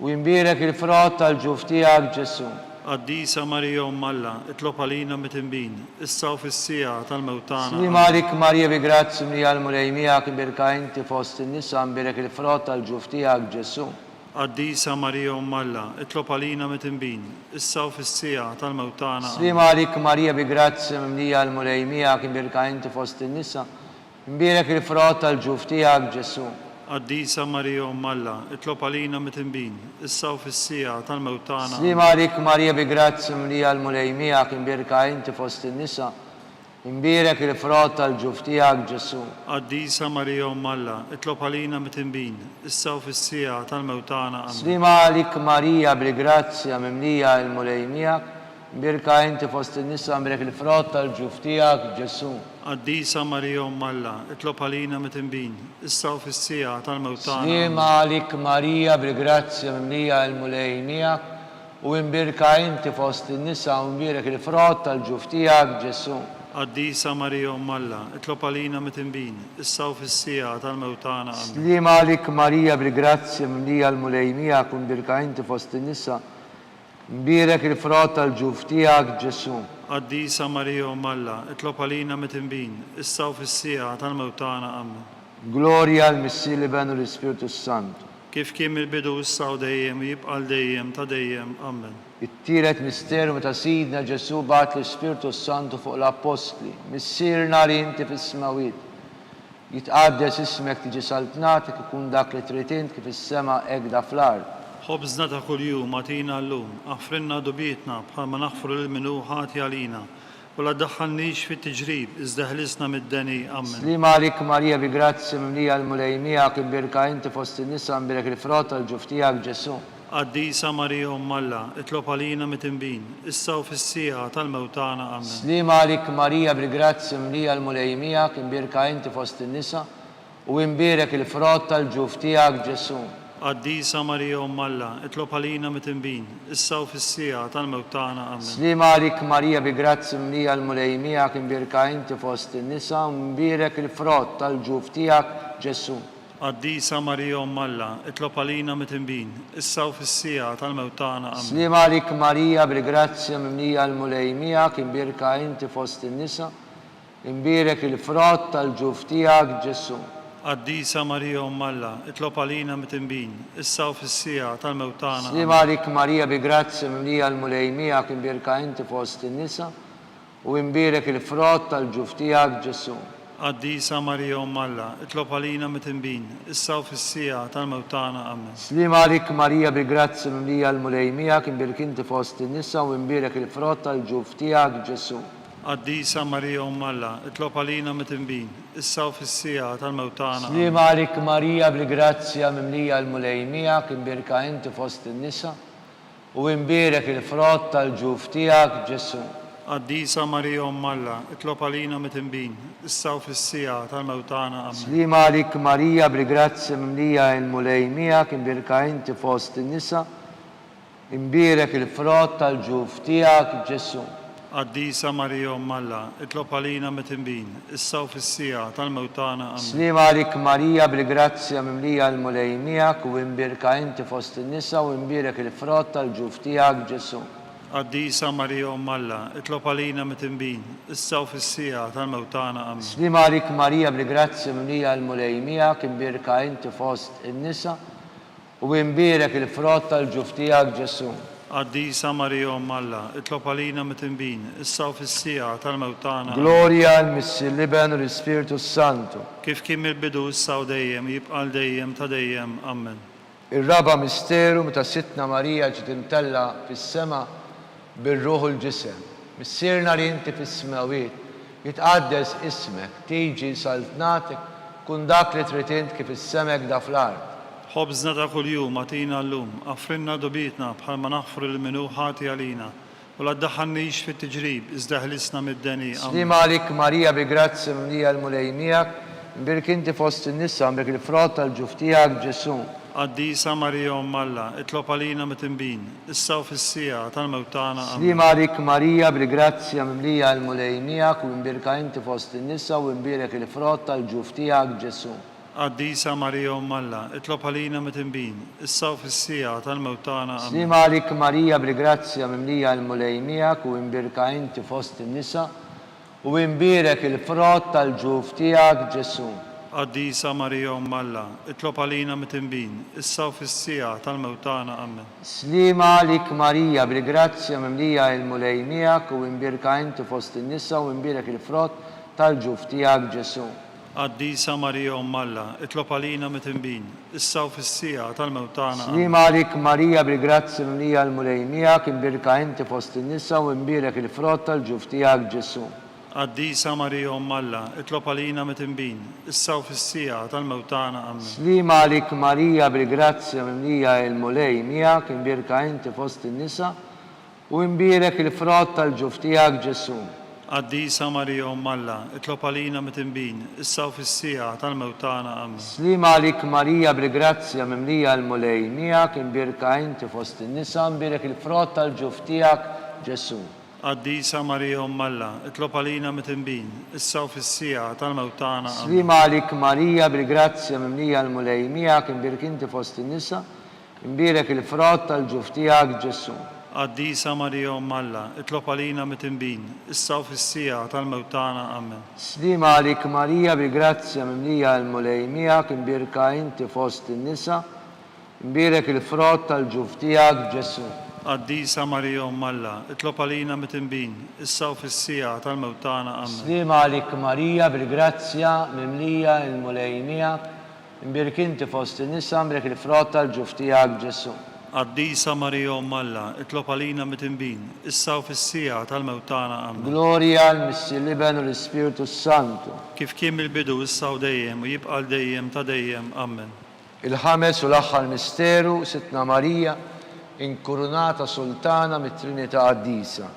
u imbierek il-frott tal-ġuf tiegħek Ġesù. Qaddisa Marija Omm Alla, itlob għalina midinbin, issa u fis-siegħa tal-mewt tagħna. Sliema Ammen. għalik Marija bi grazzja mimlija l-Mulej miegħek, imbierka inti fost in-nisa, imbierek il-frott tal-ġuf tiegħek Ġesù. Qaddisa Marija Omm Alla, itlob għalina midinbin, issa u fis-siegħa tal-mewt tagħna. Ammen. Sliema għalik Marija bi grazzja mimlija l-Mulej miegħek, imbierka inti fost in-nisa, imbierek il-frott tal-ġuf tiegħek Ġesù. Qaddisa Marija Omm Alla, itlob għalina midinbin, issa u fis-siegħa tal-mewt tagħna. Ammen. Sliema għalik Marija bi grazzja mimlija l-Mulej miegħek, imbierka inti fost in-nisa, Imbierek il-frott tal-ġuf tiegħek, Ġesù. Qaddisa Marija Omm Alla, itlob għalina midinbin, issa u fis-siegħa tal-mewt tagħna. Ammen. Sliema għalik Marija bil-grazzja mimlija il-Mulej miegħek, imbierka inti fost in-nisa imbierek il-frott tal-ġuf tiegħek, Ġesù. Qaddisa Marija Omm Alla, itlob għalina midinbin, issa u fis-siegħa tal-mewt tagħna. Ammen. Sliema għalik Marija bil-grazzja mimlija il-Mulej miegħek, U imbierka inti fost in-nisa u imbierek il-frott tal-ġuf tiegħek, Ġesù. Qaddisa Marija Omm Alla, itlob għalina midinbin, issa u fis-siegħa tal-mewt tagħna. Ammen. Sliema għalik Marija bil-grazzja mimlija l-Mulej miegħek u imbierka inti fost in-nisa, imbierek il-frott tal-ġuf tiegħek, Ġesù. Qaddisa Marija Omm Alla, itlob għalina midinbin, issa u fis-siegħa tal-mewt tagħna. Ammen. Glorja l-Missier l-Iben u l-Ispirtu s-Santu. Kif kien mill-bidu issa u dejjem u jibqa' għal dejjem ta' dejjem. Ammen. It-tielet misteru meta Sidna Ġesù bagħat l-Ispirtu s-Santu fuq l-Appostli, Missierna li inti fis-smewwiet, jitqaddes ismek tiġi saltnatek ikun dak li trid int kif fis-sema hekk da fl-art. Ħobżna ta' kuljum agħtina llum, aħfrilna dubietna bħalma naħfru lil min hu ħati għalina, U la ddaħħalnix fit-tiġrib, iżda eħlisna mid-deni. Ammen. Sliema għalik Marija bi grazzja mimlija l-Mulej miegħek, imbierka inti fost in-nisa, imbierek il-frott tal-ġuf tiegħek Ġesù. Qaddisa Marija Omm Alla, itlob għalina midinbin, issa u fis-siegħa tal-mewt tagħna. Ammen. Sliema għalik Marija bil-grazzja mimlija l-Mulej miegħek, imbierka inti fost in-nisa, U imbierek il-frott tal-ġuf tiegħek, Ġesù. Qaddisa Marija Omm Alla, itlob għalina midinbin, issa u fis-siegħa tal-mewt tagħna. Ammen. Sliema għalik Marija bi grazzja mimlija l-Mulej miegħek, imbierka inti fost in-nisa, u mbierek il-frott tal-ġuf tiegħek, Ġesù. Qaddisa Marija Omm Alla, itlob għalina midinbin, issa u fis-siegħa tal-mewt tagħna. Ammen. Sliema għalik Marija bil-grazzja mimlija l-Mulej miegħek, imbierka inti fost in-nisa, Imbierek il-frott tal-ġuf tiegħek, Ġesù. Qaddisa Marija Omm Alla, itlob għalina midinbin, issa u fis-siegħa tal-mewt tagħna. Ammen. Sliema għalik Marija bi grazzja mimlija l-Mulej miegħek imbierka inti fost in-nisa u imbierek il-frott tal-ġuf tiegħek Ġesù. Qaddisa Marija Omm Alla, itlob għalina midinbin, issa u fis-siegħa tal-mewt tagħna. Ammen. Sliema għalik Marija bi grazzja mimlija l-Mulej miegħek imbierk inti fost in-nisa u imbierek il-frott tal-ġuf tiegħek Ġesù. Qaddisa Marija Omm Alla, itlob għalina midinbin, issa u fis-siegħa tal-mewt tagħna. Ammen. Sliema għalik Marija bil-grazzja mimlija l-Mulej miegħek, imbierka inti fost in-nisa, u imbierek il-frott tal-ġuf tiegħek Ġesù. Qaddisa Marija Omm Alla, itlob għalina midinbin, issa u fis-siegħa tal-mewt tagħna. Ammen. Sliema għalik Marija bil-grazzja mimlija il-Mulej miegħek, imbierka inti fost in-nisa, Imbierek il-frott tal-ġuf tiegħek, Ġesù. Qaddisa Marija Omm Alla, itlob għalina midinbin, issa u fis-siegħa tal-mewt tagħna. Ammen. Sliema għalik Marija bil-grazzja mimlija l-Mulej miegħek u imbierka inti fost in-nisa u imbierek il-frott tal-ġuf tiegħek, Ġesù. Qaddisa Marija Omm Alla, itlob għalina midinbin, issa u fis-siegħa tal-mewt tagħna. Ammen. Sliema għalik Marija bil-grazzja mimlija l-Mulej miegħek, imbierka inti fost in-nisa U imbierek il-frott tal-ġuf tiegħek, Ġesù. Qaddisa Marija Omm Alla, itlob għalina midinbin, issa u fis-siegħa tal-mewt tagħna. Ammen. Glorja 'l Missier l-Iben u l-Ispirtu s-Santu. Kif kien mill-bidu issa u dejjem u jibqa' għal dejjem ta' dejjem. Ammen. Ir-raba' misteru meta Sidtna Marija ġiet imtellgħa fis-sema bir-ruħ u l-ġisem. Missierna li inti fis-smewwiet, jitqaddes ismek, tiġi saltnatek, kun dak li trid int kif is-sema hekk da fl-art. Ħobżna ta' kuljum agħtina llum, aghfrilna dubietna bħalma naħfru lil min hu ħati għalina, u la ddaħħalnix fit-tiġrib, iżda eħlisna mid-deni. Ammen. Sliema għalik Marija bi grazzja mimlija l-Mulej miegħek, imbierk inti fost in-nisa, imbierk il-frott tal-ġuf tiegħek Ġesù. Qaddisa Marija Omm Alla, itlob għalina midinbin, issa u fis-siegħa tal-mewt tagħna. Ammen. Sliema għalik Marija bil-grazzja mimlija l-Mulej miegħek u imbierka inti fost in-nisa u imbierek il-frott tal-ġuf tiegħek Ġesù. Qaddisa Marija Omm Alla, itlob għalina midinbin, issa u fis-siegħa tal-mewt tagħna. Ammen. Sliema għalik Marija bil-grazzja mimlija l-Mulej miegħek u imbierka inti fost in-nisa U imbierek il-frott tal-ġuf tiegħek, Ġesù. Qaddisa Marija Omm Alla, itlob għalina midinbin, issa u fis-siegħa tal-mewt tagħna. Ammen. Sliema għalik Marija, bil-grazzja mimlija il-Mulej miegħek, u imbierka inti fost in-nisa u imbierek il-frott tal-ġuf tiegħek, Ġesù. Qaddisa Marija Omm Alla, itlob għalina midinbin, issa u fis-siegħa tal-mewt tagħna. Ammen. Sliema għalik Marija, bil-grazzja mimlija l-Mulej miegħek, imbierka inti fost in-nisa u imbierek il-frott tal-ġuf tiegħek, Ġesù. Qaddisa Marija Omm Alla, itlob għalina midinbin, issa u fis-siegħa tal-mewt tagħna. Ammen. Sliema għalik Marija, bil-grazzja mimlija il-Mulej miegħek, imbierka inti fost in-nisa U imbierek il-frott tal-ġuf tiegħek, Ġesù. Qaddisa Marija Omm Alla, itlob għalina midinbin, issa u fis-siegħa tal-mewt tagħna. Ammen. Sliema għalik Marija bil-grazzja mimlija l-Mulej miegħek, imbierka inti fost in-nisa, imbierek il-frott tal-ġuf tiegħek, Ġesù. Qaddisa Marija Omm Alla, itlob għalina midinbin, issa u fis-siegħa tal-mewt tagħna. Ammen. Sliema għalik Marija bil-grazzja mimlija l-Mulej miegħek, imbierk inti fost in-nisa, Imbierek il-frott tal-ġuf tiegħek, Ġesù. Qaddisa Marija Omm Alla, itlob għalina midinbin, issa u fis-siegħa tal-mewt tagħna. Ammen. Sliema għalik Marija bil-grazzja mimlija l-Mulej miegħek, imbierka inti fost in-nisa, imbierek il-frott tal-ġuf tiegħek, Ġesù. Qaddisa Marija Omm Alla, itlob għalina midinbin, issa u fis-siegħa tal-mewt tagħna. Ammen. Sliema għalik Marija bil-grazzja mimlija l-Mulej miegħek, Imbierek inti fost in-nisa, imbierek il-frott tal-ġuf tiegħek, Ġesù. Qaddisa Marija Omm Alla, itlob għalina midinbin, issa u fis-siegħa tal-mewt tagħna. Ammen. Glorja 'l Missier l-Iben u l-Ispirtu s-Santu. Kif kien mill-bidu, issa u dejjem, u jibqa' għal dejjem ta' dejjem. Ammen. Il-ħames u l-aħħar misteru, Sidtna Marija, inkurunata Sultana mit-Trinità Qaddisa.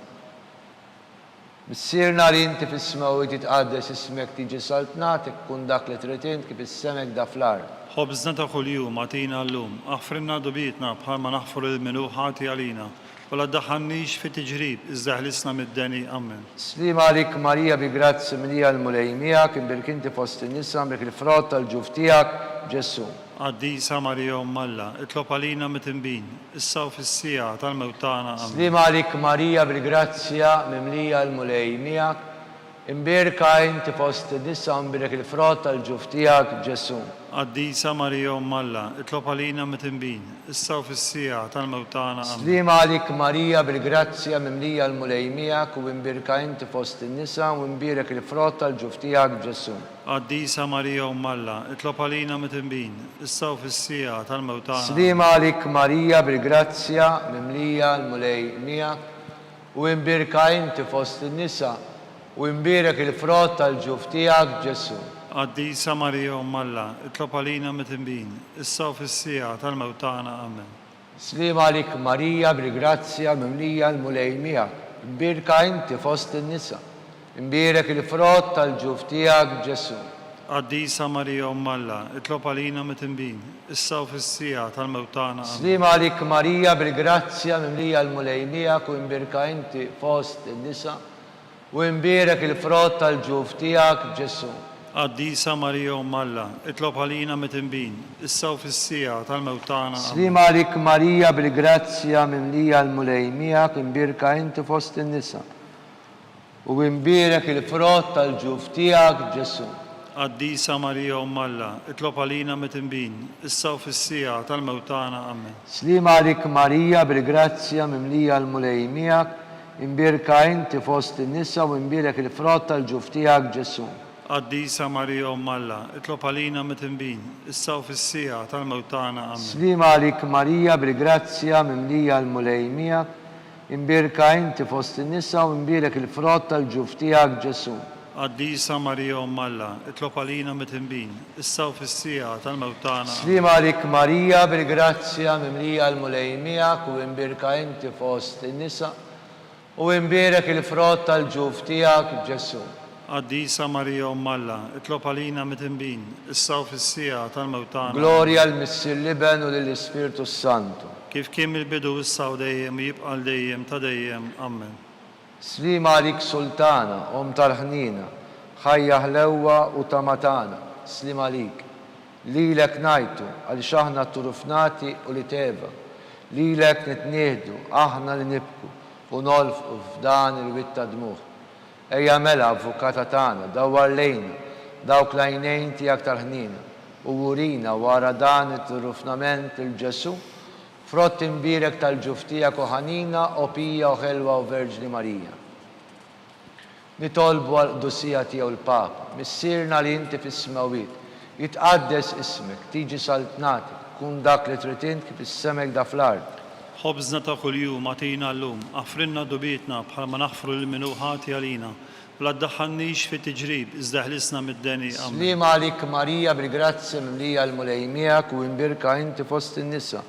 Missierna li inti fis-smewwiet jitqaddes ismek tiġi saltnatek kun dak li trid int kif is-sema hekk da fl-art. Ħobżna ta' kuljum agħtina llum, aħfrilna dubietna bħalma naħfru lil min hu ħati għalina, u la ddaħħalnix fi tiġrib iżda eħlisna mid-deni. Ammen. Sliema għalik Marija bi grazzja mimlija l-Mulej miegħek, imbierk inti fost in-nisa, imbierk il-frott tal-ġuf tiegħek, Ġesù. Qaddisa Marija Omm Alla, itlob għalina midinbin, issa u fis-siegħa tal-mewt tagħna. Ammen. Sliema għalik Marija bil-grazzja mimlija l-Mulej miegħek, Imbierka inti fost in-nisa u mbierek il-frott tal-ġuf tiegħek, Ġesù. Qaddisa Marija Omm Alla, itlob għalina midinbin, issa u fis-siegħa tal-mewt tagħna. Ammen. Sliema għalik Marija bil-grazzja mimlija l-Mulej miegħek u imbierka inti fost in-nisa u imbierek il-frott tal-ġuf tiegħek, Ġesù. Qaddisa Marija Omm Alla, itlob għalina midinbin, issa u fis-siegħa tal-mewt tagħna. Ammen. Sliema għalik Marija bil-grazzja mimlija l-Mulej miegħek U imbierka inti fost in-nisa, u imbierek il-frott tal-ġuf tiegħek, Ġesù. Qaddisa Marija Omm Alla, itlob għalina midinbin, issa u fis-siegħa tal-mewt tagħna. Amen. Sliema għalik Marija bil-grazzja mimlija l-Mulej miegħek, imbierka inti fost in-nisa, imbierek il-frott tal-ġuf tiegħek, Ġesù. Qaddisa Marija Omm Alla, itlob għalina midinbin, issa u fis-siegħa tal-mewt tagħna. Amen. Sliema għalik Marija bil-grazzja mimlija l-Mulej miegħek u imbierka inti fost in-nisa, u imbierek il-frott tal-ġuf tiegħek, Ġesù. Qaddisa Marija Omm Alla, itlob għalina midinbin, issa u fis-siegħa tal-mewt tagħna. Amen. Sliema għalik Marija bil-grazzja mimlija l-Mulej miegħek, imbierka inti fost in-nisa, U imbierek il-frott tal-ġuf tiegħek, Ġesù. Qaddisa Marija Omm Alla, itlob għalina midinbin, issa u fis-siegħa tal-mewt tagħna. Ammen. Sliema għalik Marija bil-grazzja mimlija l-Mulej miegħek, imbierka inti fost in-nisa u imbierek il-frott tal-ġuf tiegħek, Ġesù. Qaddisa Marija Omm Alla, itlob għalina midinbin, issa u fis-siegħa tal-mewt tagħna. Ammen. Sliema għalik Marija bil-grazzja mimlija l-Mulej miegħek, Imbierka inti fost in-nisa u imbierek il-frott tal-ġuf tiegħek, Ġesù. Qaddisa Marija Omm Alla, itlob għalina midinbin, issa u fis-siegħa tal-mewt tagħna. Ammen. Sliema għalik Marija, bil-grazzja mimlija l-Mulej miegħek u imbierka inti fost in-nisa u imbierek il-frott tal-ġuf tiegħek, Ġesù. Qaddisa Marija Omm Alla, itlob għalina midinbin, issa u fis-siegħa tal-mewt tagħna. Ammen. Glorja 'l Missier l-Iben u lill-Ispirtu s-Santu. Kif kien mill-bidu issa u dejjem u jibqa' għal dejjem ta' dejjem. Ammen. Sliema għalik Sultana, Omm tal-ħniena, ħajja ħlewwa u tama tagħna, sliem għalik. Lilek ngħajtu, għaliex aħna tturufnati ulied Eva. Lilek nitniehdu, aħna li nibku u nolfqu f'dan il-wied ta' dmugħ. Ejja mela, Avukata tagħna, dawwar lejna dawk l-għajnejn tiegħek tal-ħniena, u urina wara dan it-turrufnament lil Ġesù, frott imbierek tal-ġuf tiegħek, o ħanina, o pija, o ħelwa, o Verġni Marija. Nitolbu għall-Qdusija Tiegħu l-Papa, Missierna li inti fis-smewwiet, jitqaddes ismek, tiġi saltnatek, ikun dak li trid int kif fis-sema hekk da fl-art. Ħobżna ta' kuljum agħtina llum, aħfrilna dnubietna bħalma naħfru lil min hu ħati għalina, u la ddaħħalnix fit-tiġrib, iżda eħlisna mid-deni. Ammen. Sliema għalik Marija bil-grazzja mimlija l-Mulej miegħek u imbierka inti fost in-nisa,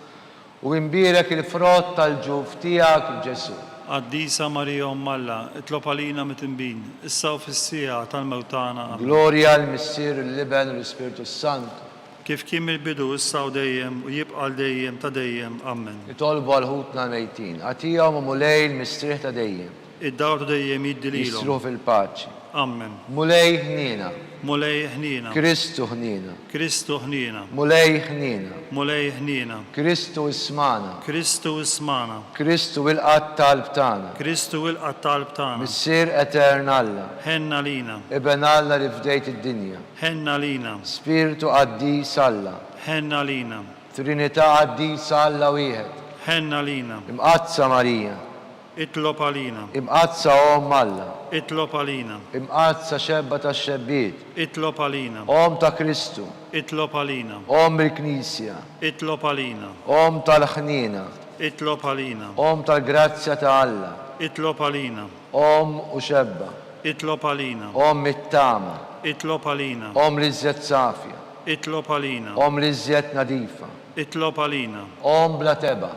u imbierek il-frott tal-ġuf tiegħek Ġesù. Qaddisa Marija Omm Alla, itlob għalina midinbin, issa u fis-siegħa tal-mewt tagħna. Ammen. Glorja 'l-Missier u l-Iben u l-Ispirtu s-Santu. Kif kien mill-bidu, issa u dejjem, u jibqa' għal dejjem ta' dejjem. Ammen. Nitolbu għal ħutna l-mejtin. Agħtihom, o Mulej, il-mistrieħ ta' dejjem. Id-dawl ta' dejjem jiddi lilhom. Jistrieħu fil-paċi. Ammen. Mulej, ħniena. Mulej, ħniena. Kristu, ħniena. Kristu, ħniena. Mulej, ħniena. Mulej, ħniena. Kristu, ismagħna. Kristu, ismagħna. Kristu, ilqa' t-talb tagħna. Kristu, ilqa' t-talb tagħna. Missier etern Alla. Ħenn għalina. Iben Alla li fdejt id-dinja. Ħenn għalina. Spirtu qaddis Alla. Ħenn għalina. Trinità qaddisa Alla wieħed. Ħenn għalina. Imqaddsa Marija. Itlob għalina. Imqaddsa Omm Alla. Itlob għalina. Imqaddsa Xebba tax-xebbiet. Itlob għalina. Omm ta' Kristu. Itlob għalina. Omm il-Knisja. Itlob għalina. Omm tal-ħniena. Itlob għalina. Omm tal-grazzja ta' Alla. Itlob għalina. Omm u xebba. Itlob għalina. Omm it-tama. Itlob għalina. Omm l-iżjed safja. Itlob għalina. Omm l-iżjed nadifa. Itlob għalina. Omm bla tebgħa.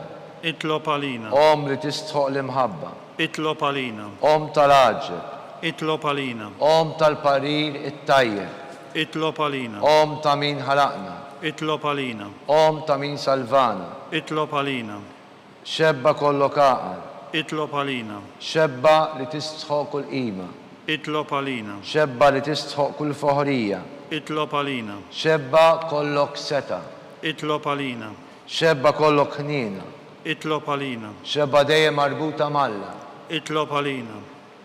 Itlob għalina. Omm li tistħoq l-imħabba. Itlob għalina. Omm tal-għaġeb. Itlob għalina. Omm tal-parir it-tajjeb. Itlob għalina. Omm ta' min ħalaqna. Itlob għalina. Omm ta' min salvana. Itlob għalina. Xebba kollok għaqal. Itlob għalina. Xebba li tistħoq kull qima. Itlob għalina. Xebba li tistħoq kull foħrija. Itlob għalina. Xebba kollok setgħa. Itlob għalina. Xebba kollok ħniena. Itlob għalina. Xebba dejjem marbuta m'Alla. Itlob għalina.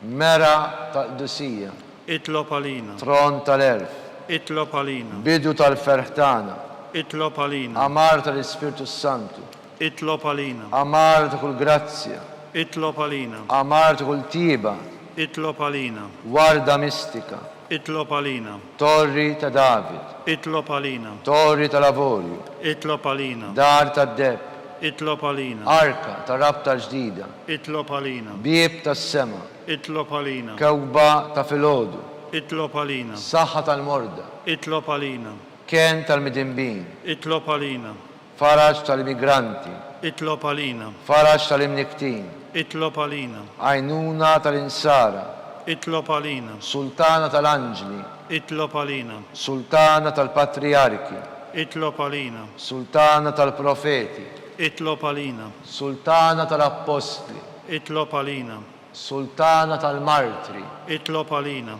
Mera tal-qdusija. Itlob għalina. Tron tal-għerf. Itlob għalina. Bidu tal-ferħ tagħna. Itlob għalina. Għamara tal-Ispirtu s-Santu. Itlob għalina. Għamara ta' kull grazzja. Itlob għalina. Għamara ta' kull tjieba. Itlob għalina. Warda mistika. Itlob għalina. Torri ta' David. Itlob għalina. Torri tal-avorju. Itlob għalina. Dar tad-deheb. Itlob għalina. Arka tar-rabta l-ġdida. Itlob għalina. Bieb tas-sema. Itlob għalina. Kewkba ta' filgħodu. Itlob għalina. Saħħa tal-morda. Itlob għalina. Kenn tal-midinbin. Itlob għalina. Faraġ tal-immigranti. Itlob għalina. Faraġ tal-imnikktin. Itlob għalina. Għajnuna tal-insara. Itlob għalina. Sultana tal-anġli. Itlob għalina. Sultana tal-patrijarki. Itlob għalina. Sultana tal-profeti. Itlob għalina. Sultana tal-appostli. Itlob għalina. Sultana tal-martri. Itlob għalina.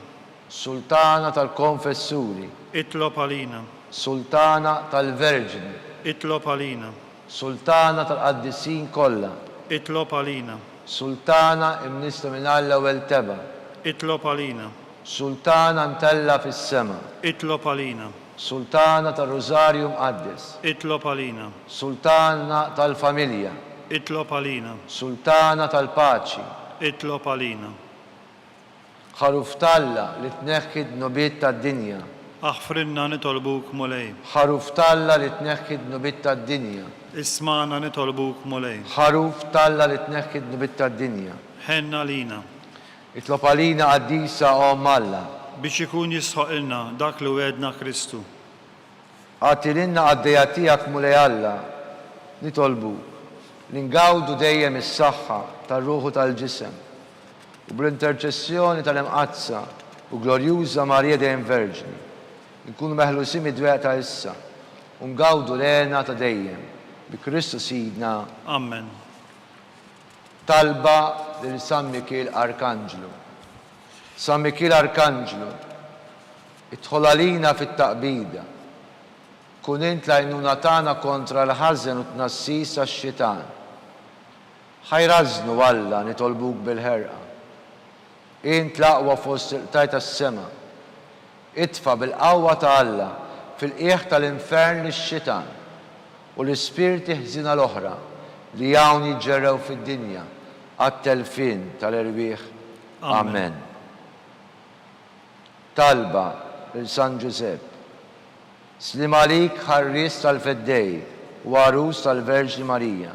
Sultana tal-konfessuri. Itlob għalina. Sultana tal-verġni. Itlob għalina. Sultana tal-qaddisin kollha. Itlob għalina. Sultana imnissla minn Alla ewwel tebgħa. Itlob għalina. Sultana mtellgħa fis-sema. Itlob għalina. Sultana tar-Rużarju Mqaddes. Itlob għalina. Sultana tal-familja. Itlob għalina. Sultana tal-paċi. Itlob għalina. Ħaruf t'Alla li tneħħi d-dnubiet tad-dinja. Aħfrilna nitolbuk, Mulej. Ħaruf t'Alla li tneħħi d-dnubiet tad-dinja. Ismagħna nitolbuk, Mulej. Ħaruf t'Alla li tneħħi d-dnubiet tad-dinja. Ħenn għalina. Itlob għalina qaddisa Omm Alla. Biex ikun jistħoqqilna dak li wegħedna Kristu. Agħti lilna qaddejja tiegħek Mulej Alla, nitolbuk, li ngawdu dejjem is-saħħa tar-ruħ u tal-ġisem, u bl-interċessjoni tal-Imqaddsa u Glorjuża Marija Dejjem Verġni, inkunu meħlusin mid-dwejjaq ta' issa u ngawdu l-hena ta' dejjem, bi Kristu Sidna. Ammen. Talba lil San Mikiel Arkanġlu. San Mikiel Arkanġlu, idħol għalina fit-taqbida. Kun int l-għajnuna tagħna kontra l-ħażen u t-tnassis tax-xitan. Ħa jrażżnu, Alla, nitolbuk bil-ħerqa. Int l-aqwa fost il-qtajt tas-sema. Itfa' bil-qawwa ta' Alla fil-qiegħ tal-infern lix-xitan u l-ispirti ħżiena l-oħra li hawn jiġġerrew fid-dinja għat-telfien tal-erwieħ. Amen. Talba lil San Ġużepp. Sliem għalik ħarries tal-Feddej u għarus tal-Verġni Marija.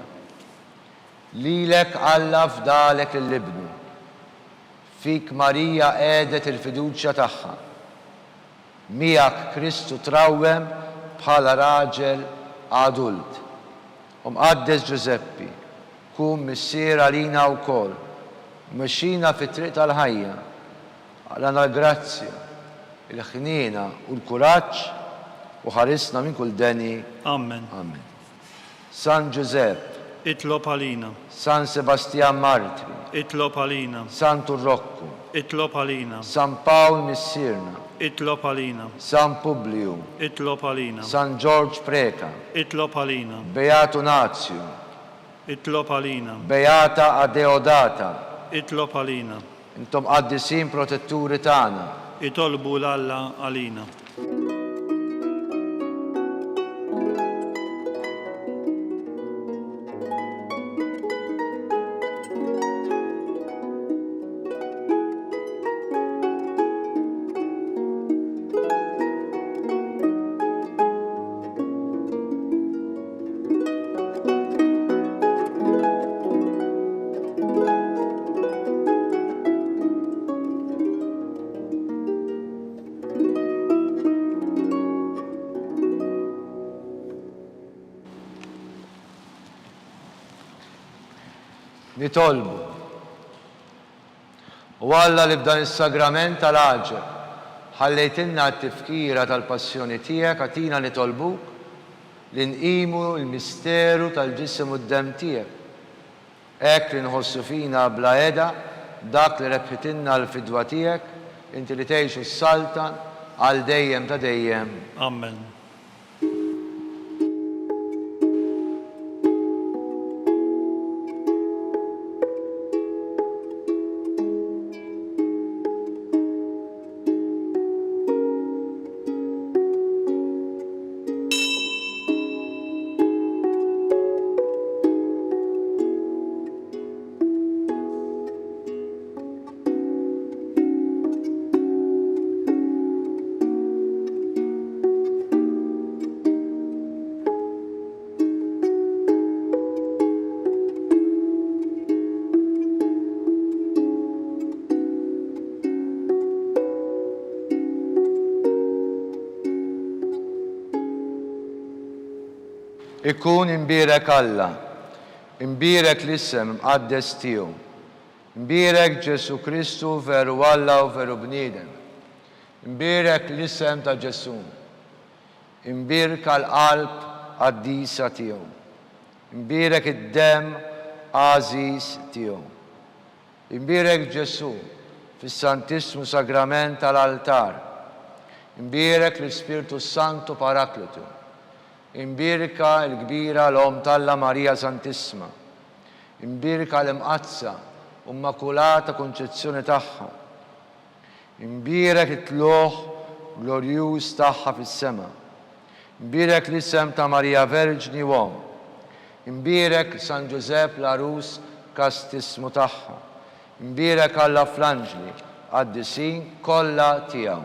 Lilek Alla fdalek lil Ibnu. Fik Marija qiegħdet il-fiduċja tagħha. Miegħek Kristu trawwem bħala raġel adult. O Mqaddes Ġużeppi, kun missier għalina wkoll, u mexxina fit-triq tal-ħajja. Aqlagħna l-grazzja, il-ħniena u l-kuraġġ u ħarisna minn kull deni. Amen. Amen. San Ġużepp. Itlob għalina. San Sebastjan Martri. Itlob għalina. Santu Rokku. Itlob għalina. San Pawl Missierna. Itlob għalina. San Publiju. Itlob għalina. San Ġorġ Preca. Itlob għalina. Beatu Nazju. Itlob għalina. Beata Adeodata. Itlob għalina. Intom qaddisin protetturi tagħna. Itolbu 'l Alla għalina. Nitolbu. O Alla li b'dan is-sagrament tal-għaġeb ħallejtilna t-tifkira tal-passjoni tiegħek agħtina nitolbuk li nqimu l-misteru tal-ġisem u d-demm tiegħek, hekk li nħossu fina bla heda dak li rebħitilna l-fidwa tiegħek, inti li tgħix u ssaltan għal dejjem ta' dejjem. Amen. Ikun imbierek Alla, imbierek l-isem mqaddes tiegħu. Imbierek Ġesù Kristu veru Alla u veru bniedem. Imbierek l-isem ta' Ġesù. Imbierka l-qalb qaddisa tiegħu. Imbierek id-demm għażiż tiegħu. Imbierek Ġesù fis-Santissmu Sagrament tal-Altar. Imbierek l-Ispirtu s-Santu Paraklitu. Imbierka l-kbira l-Omm t'Alla Marija Santissma. Imbierka l-Imqaddsa u Mmakulata Kunċizzjoni tagħha. Imbierek it-tlugħ glorjuż tagħha fis-sema. Imbierek l-isem ta' Marija Verġni u Omm. Imbierek San Ġużepp l-Għarus kastissmu tagħha. Imbierek Alla fl-anġli qaddisin kollha tiegħu.